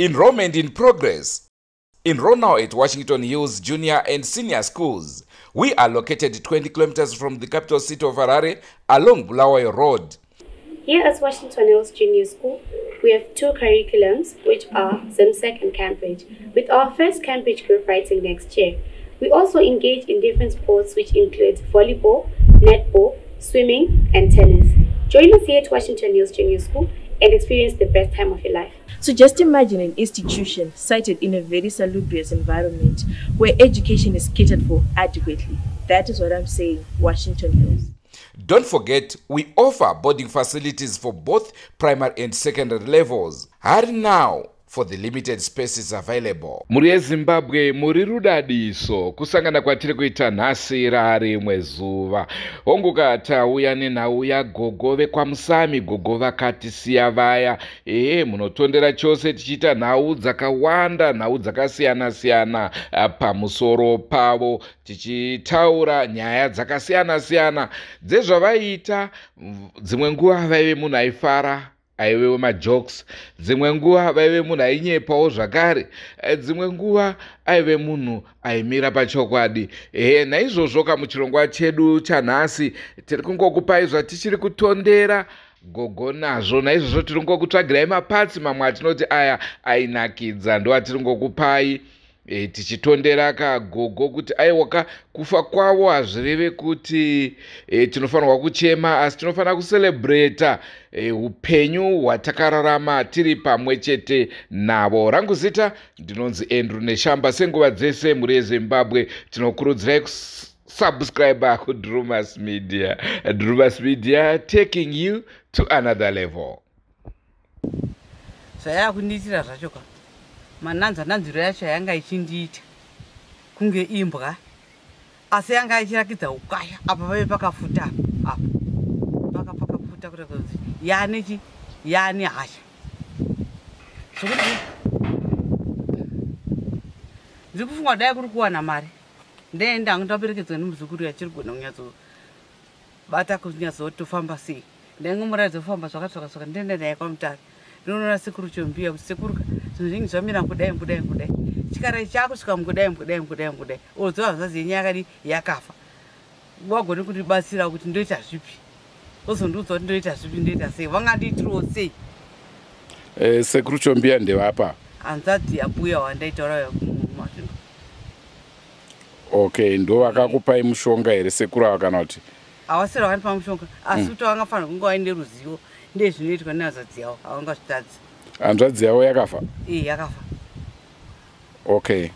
Enrollment in progress. Enroll now at Washington Hills Junior and Senior Schools. We are located 20 kilometers from the capital city of Harare along Bulawayo Road. Here at Washington Hills Junior School, we have 2 curriculums, which are ZIMSEC and Cambridge, with our first Cambridge group writing next year. We also engage in different sports, which include volleyball, netball, swimming, and tennis. Join us here at Washington Hills Junior School and experience the best time of your life. So just imagine an institution sited in a very salubrious environment where education is catered for adequately. That is what I'm saying, Washington Hills. Don't forget, we offer boarding facilities for both primary and secondary levels. Hurry now for the limited spaces available. Mhuri yeZimbabwe, muri rudadiso kusangana kwatiri kuita nhasi rarimwe zuva. Honguka tauya nenhau yagogo vekwaMusami, gogo vakatisiya vaya. Ehe, munotondera chose tichiita nhau dzakawanda, nhau dzakasiyana-siyana pamusoro pavo, tichitaura nyaya dzakasiyana-siyana dzezvavaiita. Dzimwe nguva vaive munhu aifara, aive wemajokes, dzimwe nguva vaive munhu ainyepawo zvakare, dzimwe nguva aive munhu aimira pachokwadi. Ehe, naizvozvo kamuchirongwa chedu chanhasi tiri kungokupai zvatichiri kutondera gogo nazvo. Naizvozvo tiri kungokutsvagirai mapatsi mamwe atinoti aya ainakidza, ndo atiri ngokupai tichitondera kagogo kuti aiwaka kufa kwavo hazvireve kuti tinofanirwa kuchema, asi tinofanira kucelebrata upenyu hwatakararama tiri pamwe chete navo. Rangu zita ndinonzi Andrew Neshamba. Senguva dzese, mhuri yeZimbabwe, tinokurudzirai kusubscribe kuDrumas Media. Drumas Media, taking you to another level. Zvayakundiitira zvacho ka, mananzva nanzviro yacho yanga ichindiita kunge imbwa, asi yanga ichirakidza ukaya. Apa paive pakafuta, apa paka pakafuta kuratidza kuti yaane chi yaane hasha, zvokuti ndiri kufunga dai kuri kuwana mari ndeenda hangu ndaperekedzwa nemuzukuru yachiri kugona kunyatsobata kunyatsotofamba sei. Ndaingomuratidza kufamba zvakati zvakasvaka, ndenda naye kwaMutare, ndinoona sekuru Chombiya kuti sekuru, zvinhu zvingi zvamira kudai kudai kudai, chikara chakusvika mukudai mukudai mukudai mukudai, oziva hanzvadzi yenyu yakadi yakafa, wagone kundibatsira kuti ndoita zvipi, ozondiudza kuti ndoita zvipi, ndoita sei, vangandiitiriwo sei. Sekuru Chombiya ndevapa? Hanzvadzi yabuya wandaitaura kuMasvingo. Okay, ndo vakakupai mushonga here sekuru ava, kana kuti? Havasiri vakandipa mushonga, asi kuti vangafanira kunge vaine ruzivo ndezvinoitwa nehanzvadzi yavo, havangazvitadzi. Hanzvadzi yavo yakafa? Ee, yakafa. Okay,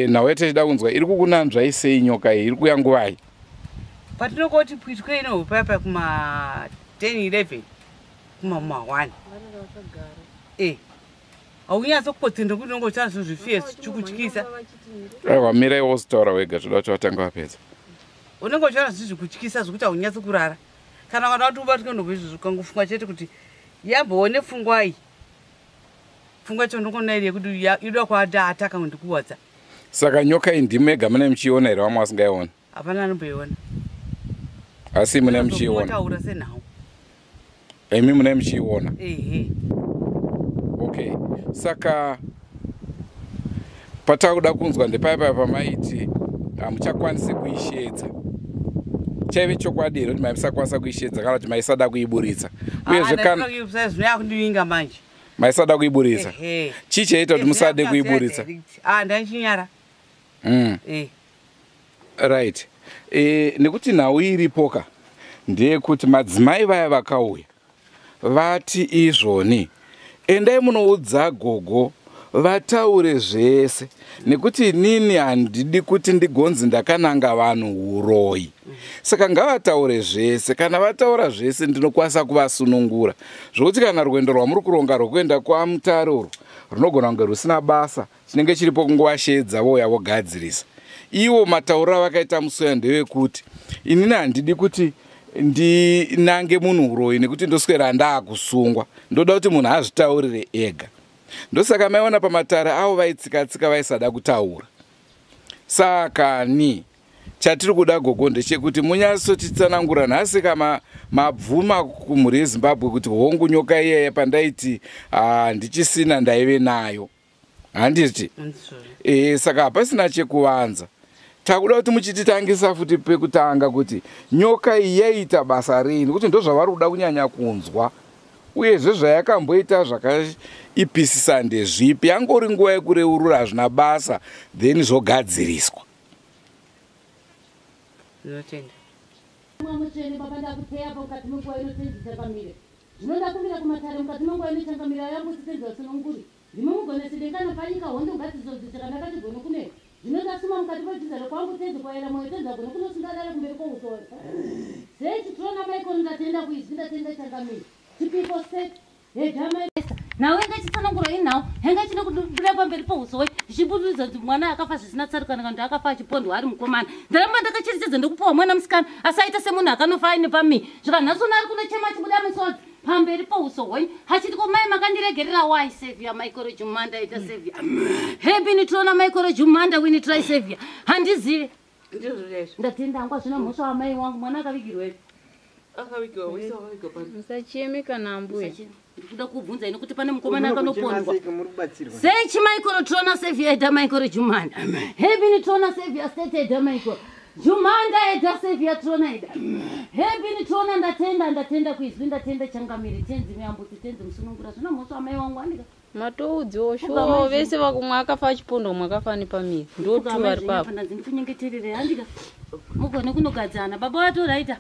nhau yatichida kunzwa, iri kukunanzvai sei nyoka iyi? Iri kuuya nguvai? Patinongoti pwitwe inoho paya kuma 10 11, kuma 1, haunyatsokukotsenda kuti unonge uchiona zvinhu zvifiye zvichikutyisa. Aiwa, mirai wozotaura wega, toda kuti vatanga vapedza. Unenge uchiona zvinhu zvikutyisa zvokuti haunyatsi kurara. Kana ukada kuti ubatwe nhombo izvozvo, ukangofunga chete kuti yamboone pfungwa iyi, pfungwa yacho ndongoona iri yekuti inoda kuataka kundikuwadza. Saka nyoka iyi ndimega mune muchiiona here, vamwe vasingaioni? Hapana anomboiona. Asi mune muchiiona? Taura senhau. Imi mune muchiiona? Ehe. Okay, saka patakuda kunzwa ndepaya pamaiti hamuchakwanisi kuishedza. Chaive chokwadi here kuti maisakwanisa kuishedza, kana kuti maisada kuiburitsa? Uyezve kana Zvino yakundivinga manje. Maisada kuiburitsa? Ehe. Chii chaiita kuti musade kuiburitsa? Ah, ndaichinyara. Right, nekuti nhau iripoka ndeyekuti madzimai vaya vakauya vati izvoni endai munoudza gogo vataure zvese, nekuti inini handidi kuti ndigonzi ndakananga vanhu uroyi, saka ngavataure zvese. Kana vataura zvese, ndinokwanisa kuvasunungura, zvokuti kana rwendo rwamuri kuronga rwekuenda kwaMutare urwu runogona kunge rusina basa, chinenge chiripo kungovashedza vouya vogadzirisa. Ivo matauriro avakaita musoya ndevekuti inini handidi kuti ndinange munhu uroyi, nekuti ndoswera ndaakusungwa, ndoda kuti munhu azvitaurire ega. Ndosaka maiona pamatare avo vaitsika-tsika, vaisada kutaura. Saka ni Chatiri kuda gogo ndechekuti munyatsotitsanangura nhasi kama mabvuma kumhuri yeZimbabwe kuti hongu nyoka iyeye pandaiti ndichisina ndaive nayo. Handiti? Saka hapasina chekuvanza. Takuda kuti muchititangisa futi pekutanga kuti nyoka iyi yaiita basa rini, kuti ndozvavari kuda kunyanya kunzwa. Uyezve zvayakamboita zvakaipisisa ndezvipi, yangori nguva yekureurura hazvina basa, then zvogadziriswa. Ndinotenda. Mutsvene baba, ndakuteya mukati menguva inotenzi changamire. Zvino ndakumbira kumatare mukati menguva inochangamira yangu sitenzi vasununguri. Ndimi mugonesi dengano panyika hondo ngadzizodziseka ndakatigone kune. Zvino ndasuma mukati medzizaro kwangu tenzi kwaera moyo tenzi agone kunosunga dare kumberi kwousoro. Sei chitrona maikoro ndatenda kuizwi ndatenda changamire. Chipiko set hedha nhau inga chitsanangura inhau henga chine kubuda pamberi pouso wei zvichibudidza kuti mwana akafa zvisina tsarukana kana kuti akafa achipondwa ari mukomana. Ndaramba ndakacherechedza ndekupiwa mwana musikana asi aita semunhu akanofa aine pamii. Zvikanhasi uno ari kunochema achibuda misodzi pamberi pouso hwenyu achiti ko mai makandiregerera why Savior Michael Jumanda ita Savior. Happy nitrona Michael Jumanda we try Savior. Handizive. Ndatenda hangu hazvina mhosva wamai wangu mwana akavigirwepi. Akavigirwa wese akavigirwa pano. Musacheme kana ambuya. Ndikuda kubvunza ino kuti pane mukomana akanopondwa. Sei chiMichael Trona Savior eda Michael Jumanda. Happy nitrona Savior state eda Michael. Jumanda eda Savior Trona eda. Happy nitrona ndatenda ndatenda kuizwi ndatenda changamire tenzi muyambutsi tenzi musunungura zvino mhosva amai wangu andika. Matoudziwo shuwa vese vakumwe akafa achipondwa mwe akafa nepamiri. Ndotu vari papo. Ndikunyengeterere andika. Mugone kunogadzana baba vatoraita.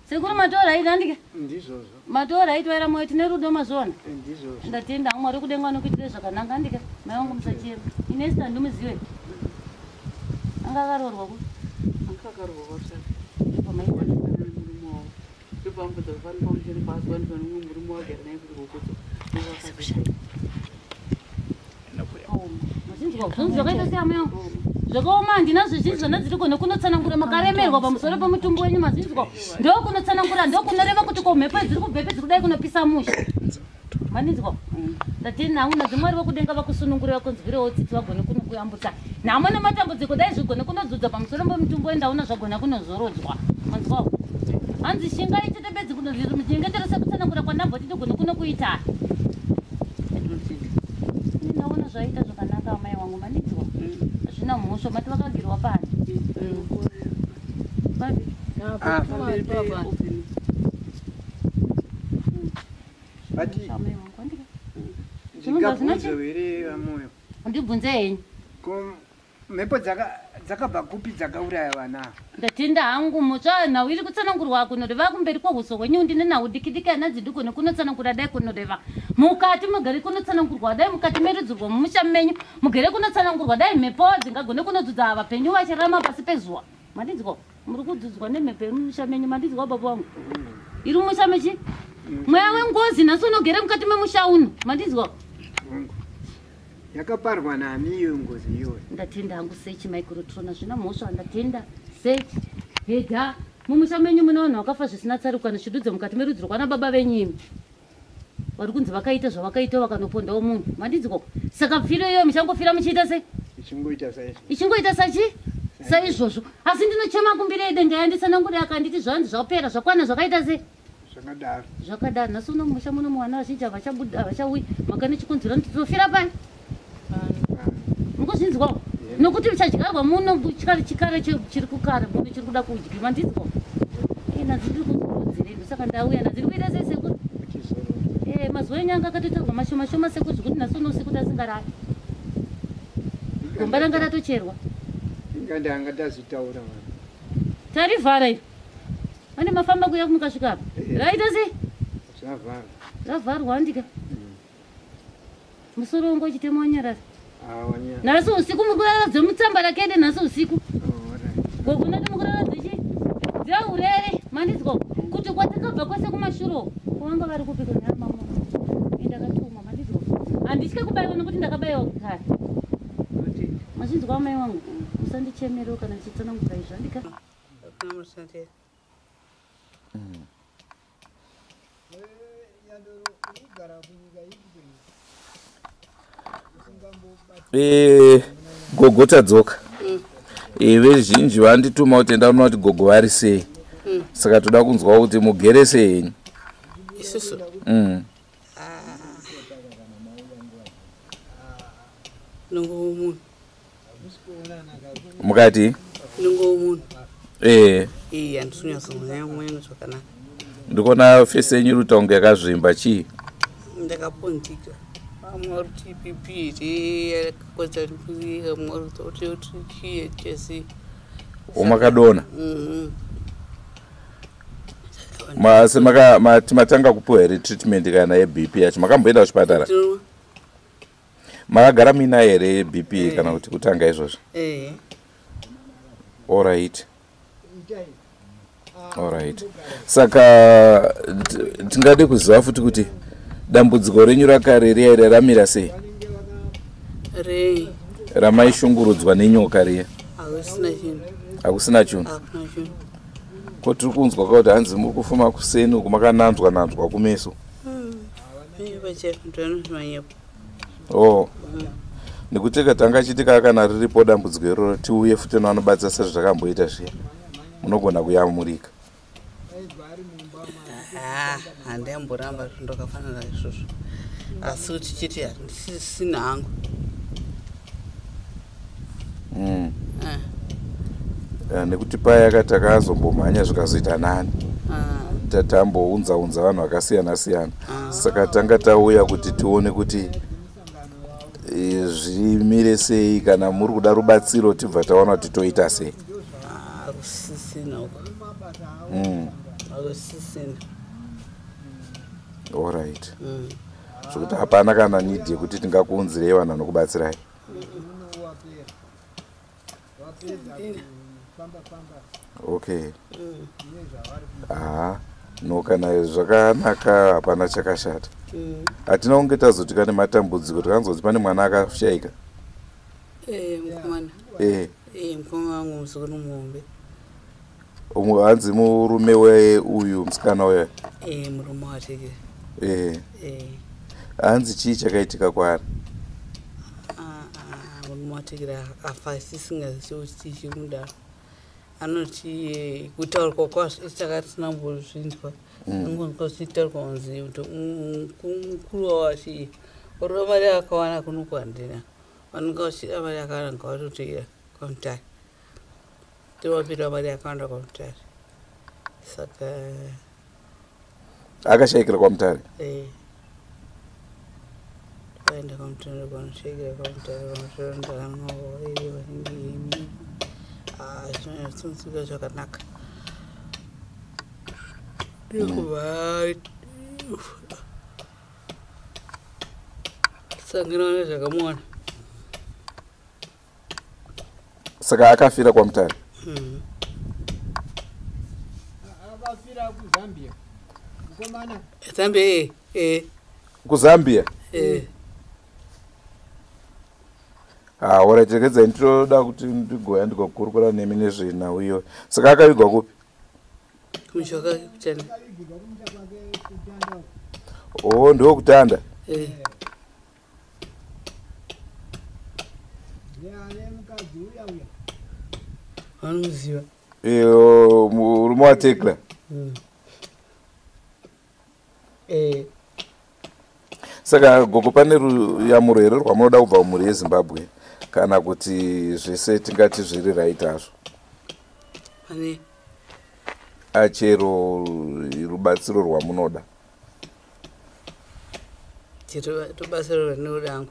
Sekuru matoraita andika. Ndizvozvo. Matoraita waira moyo tine rudo mazvona. Ndizvozvo. Ndatenda Mwari kudenga anokuitire zvakanaka andika. Mai wangu musachema. Inesi handimuzive. Anga akaroorwa ku? Anga akaroorwa kwaRusape. Zvakaita sei amai wangu? Zvakaoma handina zvizhinji zvona dziri kone kunotsanangura makaremerwa pamusoro pemutumbi wenyu mazinzwa. Ndokunotsanangura ndokunoreva kuti ko mhepo dziri kubvepi dziri kudai kunopisa musha. Maninzwa? Ndatenda hangu nadzo Mwari vokudenga vakusunungure vakunzwirewo tsitsi vagone kunokuyambutsa. Nhamo nematambudziko dai zvigone kunodzudza pamusoro pemutumbi wenyu ndaona zvagona kunozorodzwa. Manzwawo? Hanzi shingai chete bedzi kunozvinyengetero sekutsanangura kwandamboti ndigone kunokuita. Ndaona zvaita zvakanaka amai wangu maninzwa. Zvina mhosva mati vakagirwa pani. Papi? But ndibvunze henyu. Mhepo dzakabva kupi dzakauraya vana? Ndatenda hangu mutsva nhau iri kutsanangurwa kunoreva kumberi kwohuso hwenyu ndine nhau diki diki anadzi ndigone kunotsanangura dai kunoreva mukati mugere kunotsanangurwa dai mukati merudzirwo mumusha menyu mugere kunotsanangurwa dai mhepo dzingagone kunodzudza vapenyu vachirarama pasi pezuva. Mandinzwa? Muri kudzudzwa nemhepo yemumusha menyu mandinzwa baba wangu? Iri mumusha mechi? Mweya wengozi nhasi unogere mukati memusha uno mandinzwa? Yakaparwa nani iyo ngozi iyoyo? Ndatenda hangu sechi microtrona zvina mhosva ndatenda sechi hega mumusha menyu mune vanhu vakafa zvisina tsarukano chidudze mukati merudziro kwana baba venyu imi vari kunzi vakaita zvavakaita vakanopondawo munhu mandinzwa? Saka pfiro iyoyo muchangofira muchiita sei? Ichingoita saizvo. Ichingoita sachi? Saizvozvo. Asi ndinochema kumbire denga yanditsanangura akanditi zvanzi zvapera zvakwana zvakaita sei? Zvakadaro. Zvakadaro. Nhasi uno mumusha muno muwana vazhinji havachabuda havachauyi mhaka nechikonzero ndinofira pai. Mukuzvinzwawo? Nokuti muchadyarwa muno chikare chiri kukara muno chiri kuda kudyiwa ndinzwa. Nhasi ndiri kuzorodzerei ndosaka ndauya nhasi ndiri kuita sei sekuru? Mazuva enyu anga akatotaurwa mashoma shoma sekuru zvekuti nhasi uno usiku tasingarari. Gomba ranga ratocherwa. Inga ndanga ndazvitaura vanhu. Tarivhara iri. Ane mafamba kuya mukasvika apa. Raita sei? Zvavharwa. Zvavharwa handika. Musoro wangu uchitema wanyarara. Nhasi usiku mukurara dzemutsamba rakende nhasi usiku. Gogo ndati mukurara dzechi dzeurere mandinzwa kuti kwatakabva kwese kumashuro vanga vari kupi kuna mama. Ndakatumwa mandinzwa. Handitye kubaiwa nokuti ndakabaiwa kare. Mazvinzwa amai wangu musandichemerewo kana ndichitsanangura izvo handika. Gogo tadzoka. Veruzhinji vandituma kuti enda unoona kuti gogo vari sei. Saka toda kunzwa kuti mugere sei henyu. Isusu? Nongowo munhu. Mukati? Nongowo munhu. Eh. Iya, handisi kunyatsonzwa zvakanaka. Ndikuona fesi yenyu iri kuita kunge yakazvimba, chii? Ndakapunzika. Vamwe vari kuti BP here yakakonzera kuti vamwe vari kuti chii chesi. Makadonha? Masi mati matanga kupiwa here treatment kana yeBP yacho? Makamboenda kuchipatara? Tinwa. Makagara muinayo here yeBP kana kuti kutanga izvozvo? Eh. Alright, saka tingade kuziva futi kuti dambudziko renyu rakare riya riya ramira sei? Rei? Ramaishungurudzwa nenyoka riya. Hakusina chinhu. Hakusina chinhu? Hakuna chinhu. Ko tiri kunzwa kuti hanzi muri kufuma kuseni uku makananzwa nanzwa kumeso. Pachaito anozvimanyepo. Oh, nekuti tanga chitika kana riripo dambudziko iroro, tiuye futi nevanobatsira sezvatakamboita zviya, munogona kuyamurika. Ha, handiyamboramba ndakafanana izvozvo, asi kuti chiti handisisina hangu. Ah. Nekuti paya takazombomhanya zvikazoita nani, tatambounza unza vanhu vakasiyana siyana, saka tanga tauya kuti tione kuti zvimire sei. Kana muri kuda rubatsiro, tibva taona kuti toita sei. Hakusisina uko. Hakusisina. Alright, zvokuti hapana kana need yekuti tingakuunzirei vanhu vanokubatsirai? Okay, haa, no, kana zvakanaka, hapana chakashata. Hatina kunge tazotika nematambudziko, tikanzwa kuti pane mwana akashayika. Mukomana. Mukoma wangu, muzukuru muhombe. Umwe hanzi murume weuyu musikana uya. Murume waTekera. Hanzi chii chakaitika kwaari? Murume waTekera afa, tisingazivi kuti chii chiri anoti kutaurwa kwazvo isaka tisina kumbozvinzwa. Angonzwa zvichitaurwa kunzi kuti mukuru wavo achi urova mari akawana kuno kuhandina, vanonga vachida mari yakawanda, ngavatoteera kwaMutare, tovapira mari yakawanda kwaMutare, saka Akashayikira kwaMutare? Vaenda kwaMutare, kwanoshaikira kwaMutare, kwaMutare ndakanova vanenge imi zvinonyatsonzwika zvakanaka ndokubva sangana nezvakamuwana. Saka akafira kwaMutare? Mm. Akafira kuZambia mukomana. Zambia, eh. KuZambia? Eh. Ha, alright, regedzai nditoda kuti ndigoya ndigokurukura nemi nezvenhau iyoyo. Saka akavigwa kupi? Kumusha kwake kuTanda. Akavigirwa kumusha kwake kuTanda. O, ndokutanda. Eh. Neane mukadzi uya uya. Vanomuziva. Murume waTekla? Eh. Saka gogo, pane ruyamuro here rwamunoda kubva kumhuri yeZimbabwe, kana kuti zvese tingati zviri right hazvo? Pane? Achero rubatsiro rwamunoda. Chero rubatsiro rwandinoda hangu?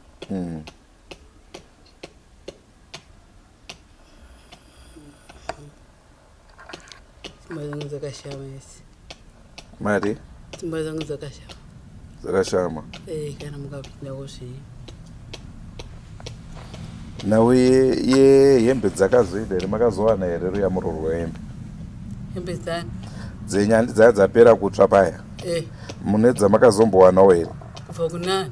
Dzimba dzangu dzakashama idzi. Mari? Dzimba dzangu dzakashama. Dzakashama? Kana mukapinda kuzvii. Nhau yehembe dzakazoenda here? Makazowana here ruyamuro rwehembe? Hembe dzani? Dzenyandi dzaya dzapera kutsva paya. Mune dzamakazombowanawo here? Kubva kunani?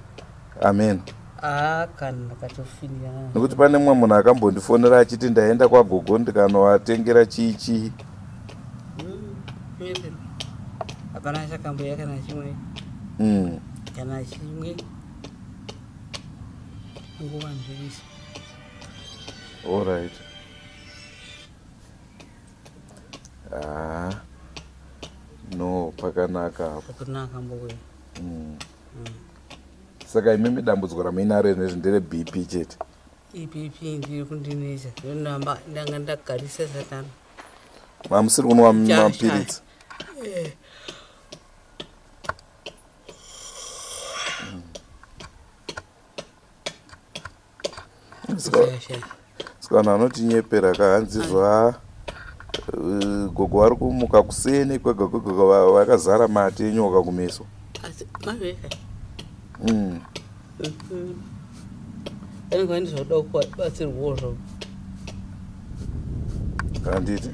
Amen. Haa, kana ndakatofinira. Nekuti pane mumwe munhu akambondifonera achiti ndaenda kwagogo ndikanovatengera chii chii. Hapana chakamboya kana chimwe. Kana chimwe, nguva nzvivisi. Alright. Ah, no, pakanaka apo. Pakanaka mbuya. Saka imimi dambudziko ramuinaro nezvi ndere BP chete? IBP ndiri kundinetsa, ndinamba ndanga ndagarisa satani. Mamusiri kunwa mapiritsi? Saka vanhu vanotinyepera ka, hanzi zva gogo vari kumuka kuseni kwega kwega vakazara mate enyoka kumeso. Asi mazveka. Vanenge vaine zvoda kubatsirwawo zvavo. Handiti?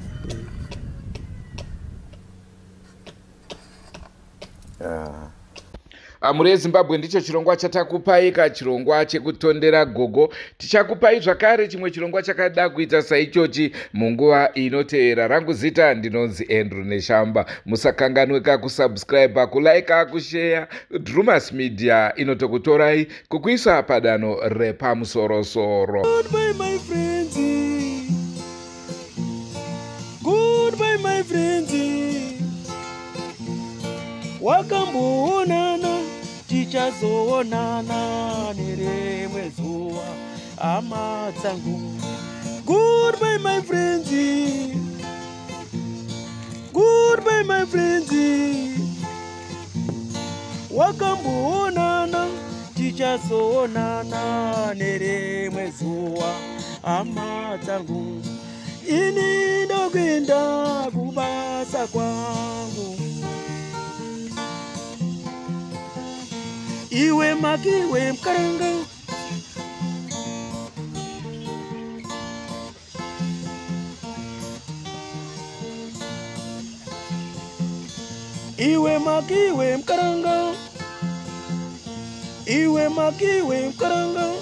Mhuri yeZimbabwe, ndicho chirongwa chatakupai ka, chirongwa chekutondera gogo. Tichakupai zvakare chimwe chirongwa chakada kuita saichochi munguva inoteera. Rangu zita ndinonzi Andrew Neshamba. Musakanganweka kusubscribe, kulike, kushare. Drumas Media inotokutorai kukuisa padano repamusorosoro. Goodbye, my friends. Goodbye, my friends. Wakamboonana, tichazoonana nerimwe zuva, hama dzangu. Goodbye, my friends. Goodbye, my friends. Wakamboonana, tichazoonana nerimwe zuva, hama dzangu. Ini ndokuenda kubasa kwangu. Iwe makiwe mkaranga. Iwe makiwe mkaranga. Iwe makiwe mkaranga.